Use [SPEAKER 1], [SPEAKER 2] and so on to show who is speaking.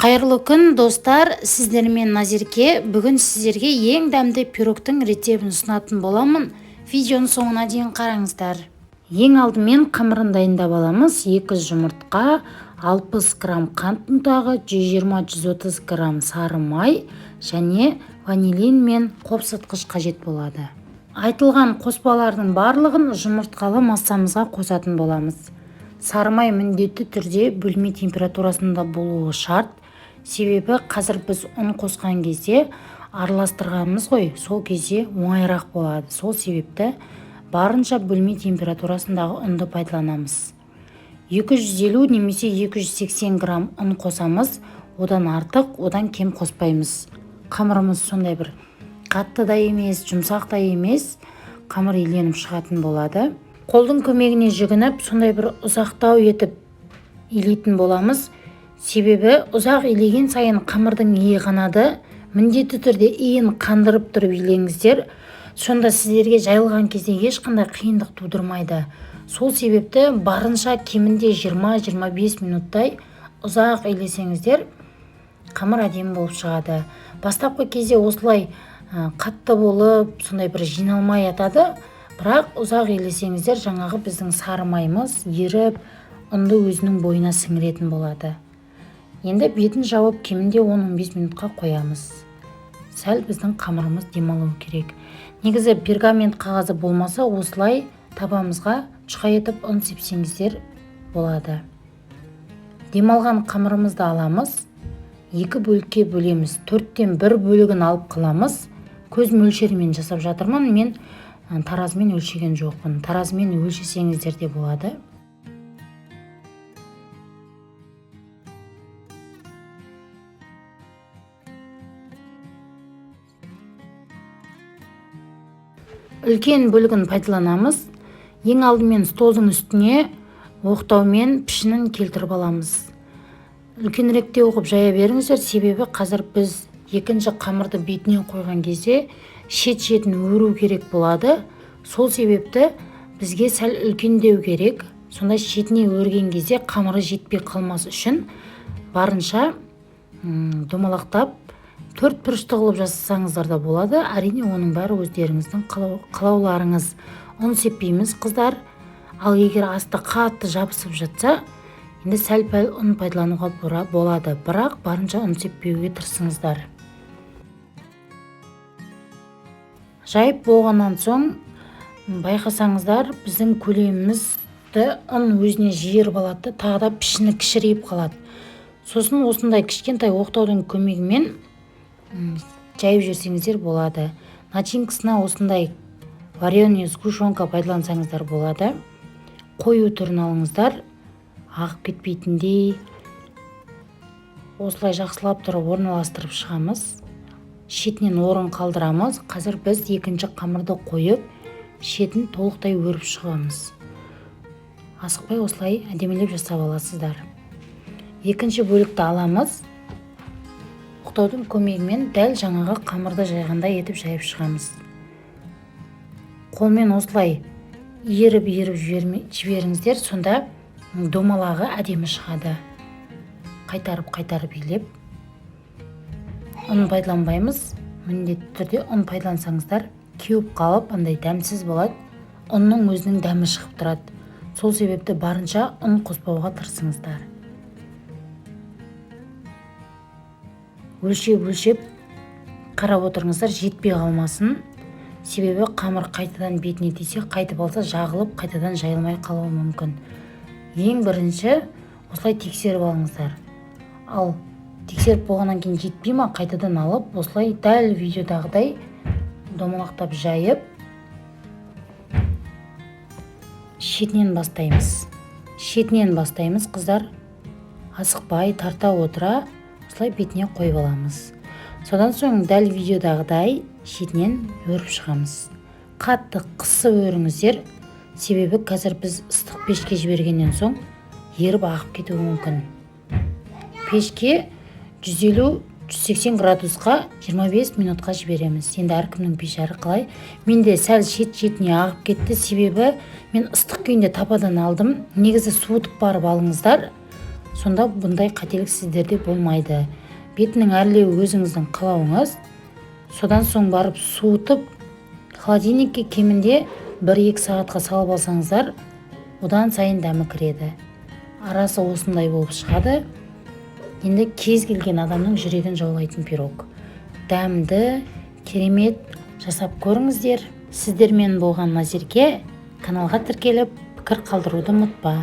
[SPEAKER 1] Қайырлы күн, достар! Сіздермен Назерке. Бүгін сіздерге ең дәмді пирогтың рецептін ұсынатын боламын. Видеоның соңына дейін қараңыздар. Ең алдымен қамырын дайындап аламыз. 2 жұмыртқа, 60 грамм қант ұнтағы, 120-130 грамм сары май және ванилин мен қопсытқыш қажет болады. Айтылған қоспалардың барлығын жұмыртқалы массамызға қосатын боламыз. Сары май міндетті түрде бөлме температурасында болуы шарт. Себебі қазір біз ұн қосқан кезде араластырғанымыз ғой, сол кезде оңайырақ болады. Сол себепті барынша бөлме температурасындағы ұнды пайдаланамыз. 250 немесе 280 грамм ұн қосамыз, одан артық, одан кем қоспаймыз. Қамырымыз сондай бір қатты да емес, жұмсақ та емес, қамыр иленіп шығатын болады. Қолдың көмегіне жүгініп, сондай бір ұзақтау етіп илейтін боламыз. Себебі ұзақ илеген сайын қамырдың иі қанады. Міндетті түрде иін қандырып тұрып илеңіздер. Сонда сіздерге жайылған кезде ешқандай қиындық тудырмайды. Сол себепті барынша кемінде 20-25 минуттай ұзақ илесеңіздер, қамыр әдемі болып шығады. Бастапқы кезде осылай қатты болып, сондай бір жиналмай атады. Бірақ ұзақ илесеңіздер, жаңағы біздің сары майымыз еріп, ұнды өзінің бойына сіңіретін болады. Енді бетін жауып, кемінде 10-15 минутқа қоямыз. Сәл біздің қамырымыз демалу керек. Негізі пергамент қағазы болмаса, осылай табамызға жұқа етіп ұн сепсеңіздер болады. Демалған қамырымызды аламыз, екі бөлікке бөлеміз. 1/4 бөлігін алып қаламыз. Көз мөлшерімен жасап жатырмын, мен таразымен өлшеген жоқпын. Таразымен өлшесеңіздер де болады. Үлкен бөлігін пайдаланамыз. Ең алдымен столдың үстіне оқтаумен пішінін келтіріп аламыз. Үлкеніректе оқып жая беріңіздер, себебі қазір біз екінші қамырды бетіне қойған кезде шет-шетін өру керек болады. Сол себепті бізге сәл үлкендеу керек. Сонда шетіне өрген кезде қамыры жетпей қалмас үшін барынша домалақтап төрт бұрышты қылып жасасаңыздар да болады. Әрине, оның бәрі өздеріңіздің қалауларыңыз. Ұн сеппейміз, қыздар. Ал егер асты қатты жабысып жатса, енді сәл-пәл ұн пайдалануға болады, бірақ барынша ұн сеппеуге тырысыңыздар. Жайып болғаннан соң байқасаңыздар, біздің көлемімізді ұн өзіне жиырып алады, тағы да пішіні кішірейіп қалады. Сосын осындай кішкентай оқтаудың көмегімен жайып жіберсеңіздер болады. Начинкасына осындай вареный сгущенка пайдалансаңыздар болады. Қою түрін алыңыздар, ағып кетпейтіндей. Осылай жақсылап тұрып орналастырып шығамыз. Шетінен орын қалдырамыз. Қазір біз екінші қамырды қойып, шетін толықтай өріп шығамыз. Асықпай осылай әдемілеп жасап аласыздар. Екінші бөлікті аламыз. Оқтаудың көмегімен дәл жаңағы қамырды жайғандай етіп жайып шығамыз. Қолмен осылай иіріп-иіріп жіберіңіздер, сонда домалағы әдемі шығады. Қайтарып-қайтарып илеп. Ұн пайдаланбаймыз. Міндетті түрде ұн пайдалансаңыздар, кеуіп қалып, андай дәмсіз болады. Ұнның өзінің дәмі шығып тұрады. Сол себепті барынша ұн қоспауға тырысыңыздар. Өлшеп-өлшеп қарап отырыңыздар, жетпей қалмасын. Себебі қамыр қайтадан бетіне тисе, қайтып алса, жағылып, қайтадан жайылмай қалуы мүмкін. Ең бірінші осылай тексеріп алыңыздар. Ал тексеріп болғаннан кейін жетпей ма, қайтадан алып, осылай дәл видеодағыдай домалақтап жайып, шетінен бастаймыз. Шетінен бастаймыз, қыздар. Асықпай тарта отыра осылай бетіне қойып аламыз. Содан соң дәл видеодағыдай шетінен өріп шығамыз. Қатты қысып өріңіздер, себебі қазір біз ыстық пешке жібергеннен соң еріп ағып кетуі мүмкін. Пешке 150-180 градусқа 25 минутқа жібереміз. Енді әркімнің пеші әрқалай. Менде сәл шет-шетіне ағып кетті, себебі мен ыстық күйінде табадан алдым. Негізі суытып барып алыңыздар. Сонда бұндай қателік сіздерде болмайды. Бетінің әрлеуі өзіңіздің қалауыңыз. Содан соң барып суытып, холодильникке кемінде 1-2 сағатқа салып алсаңыздар, одан сайын дәмі кіреді. Арасы осындай болып шығады. Енді кез келген адамның жүрегін жаулайтын пирог. Дәмді, керемет, жасап көріңіздер. Сіздермен болған Назерке. Каналға тіркеліп, пікір қалдыруды ұмытпа.